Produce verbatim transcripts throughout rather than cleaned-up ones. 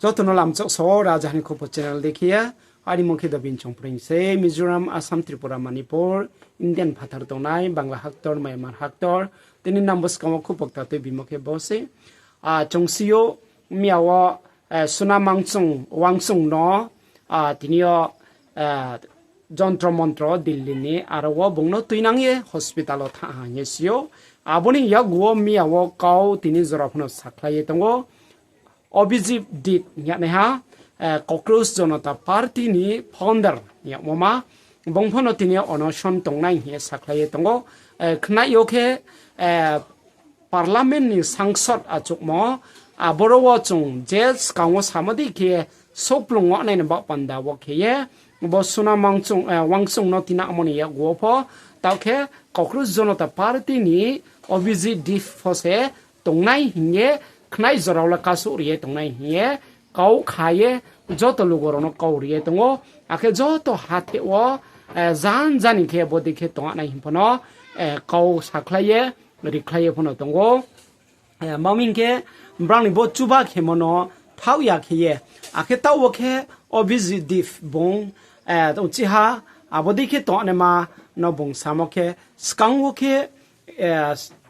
Joto no lamchak so, Rajaha ni Khupo channel dei khe ye. Aini mung khe Dobin Chongpreng se, Mizoram, Assam, Tripura, Manipur, Indian phathar tongnai, Bangla haktor, Myanmar haktor, tini nang buskang wo khupo kta tuibimo khe bo se. Chung si ou, miya wo, Suna Wangchung no, tini yo, jontro montro Delhi ni aro wo bung no tuinang ye hospital wo thanng ha hing ye si ou. Abo ni yakgu wo miya wo kau tini jora pho no sakhlai ye tong ou. Abhijit Deep hing yagnaiha, Cockroach Janata Party ni founder hing yagmo ma, bung pho no tini yo onoson tongnai hing ye sakhlai ye tong ou. Khnai yo khe, Parliament ni sangsod achouhmo, aboro wo chung je skang wo samo dei khe souhplung wo nai ni baoh panda wo khe ye, bo Suna Wangchung no tinamo ni yakgu wo pho, taoh khe Cockroach Janata Party ni Abhijit Deep pho se tongnai hing ye, khnai jora wo le kasouh ri ye tongnai hing ye, kau kha ye, joto lugo rao no kau ri ye tong ou, akhe joto hatheh wo, jan jani khe bodei khe tong nai hing pho no, kau sakhlai ye, rikhlai ye pho no tong ou. Mami hing khe, brang ni bo chuba khemo no thaoh ya khe ye, akhe taoh wo khe Abhijit Deep bung, uchih ha, abo dei khe tongnaima no bung samo khe, skang wo khe,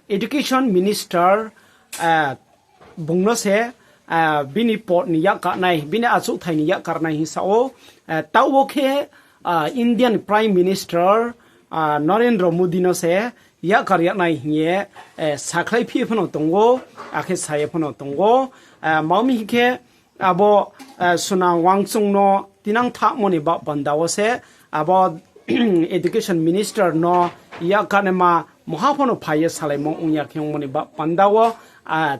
Education Minister, bung no se, bini pod ni yakkarnai, bini achouhthai ni yakkarnai hing sa ou. Taoh wo khe, Indian Prime Minister, Narendra Modi no se yakar yagnai hing ye, sakhlai phi pho no tong ou, akhe sa ye pho no tong ou. Mami hing khe, abo, Suna Wangchung no tinang thamo ni baoh panda wo se, abo, Education Minister no yakkarnaima mungha pho no phai ye salaimo ong ya khe ongmo ni baoh panda wo,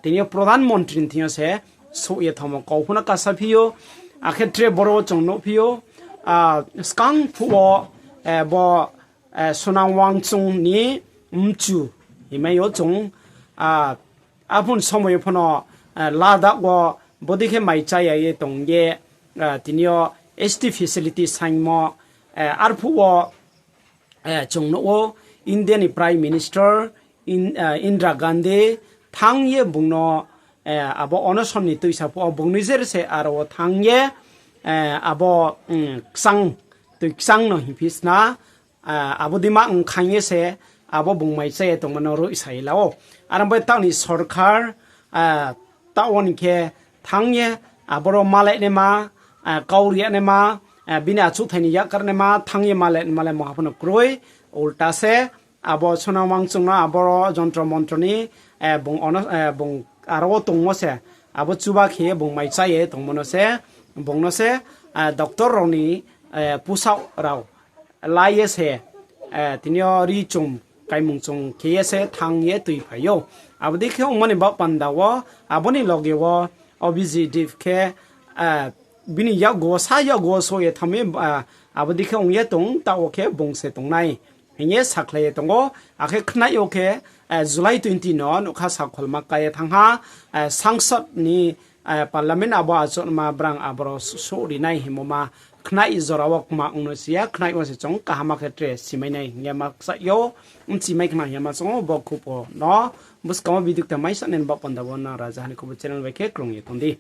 tini yo Pradhan Mantri ni thing yo se souh ye thanngmo kau pho no kasa phi ou, akhe tre boro wo chung nuh phi ou, skang phuh wo, bo, Suna Wangchung ni mchu himai yo chung, aphun somoi yo pho no, Ladakh wo bodei khe mai chá ya ye tong ye, tini yo S T facility saingmo, arphuh wo, chung nuh ou India ni Prime Minister, Indira Gandhi thanng ye bung no, abo onoson ni tuisa phuh wo bung ni jer se aro wo thanng ye, abo, kchang, toi kchang no hingphi sna, abo deima ong khaing ye se, abo bung mai chá ye tongmo no roihsa ye la ou. Aro bai taoh ni sorkar, taoh wo ni khe thanng ye, aboro malai naima, kau ri ya naima, bini achouhthai ni yakar naima, thanng ye malai naima le mungha pho no kroi, ulta se, abo Suna Wangchung no aboro jontro montro ni, bung aro wo tongmo se, abo chuba khe ye bung mai chá ye tongmo no se, bung no se, doctor rao ni, pusaoh rao la ye se, tini yo ri chung, kaimung chung khe ye se thanng ye tuiphai ou. Abo dei khe ongmo ni baoh panda wo, abo ni loge wo, Abhijit Deep khe, bini yakgu wo, sa yakgu wo souh ye thanng mi, abo dei khe ong ye tong, taoh wo khe bung se tongnai hing ye sakhlai ye tong ou. Akhe khnai yo khe, July twenty no nougkha sakholma ká ye thanng ha, sangsod ni, Parliament abo achouhma brang aboro souh ri nai hingmo ma khnai jora wo kma ong no si ya, khnai wo se chung kaham khe tre simai nai hing ye ma kchaih ou, bchimai khna hing ye ma chung ou, bo khupo no buskang wo video kta mai sa nai ni baoh panda wo nang Rajaha ni Khupo channel bai khe krung ye tong di.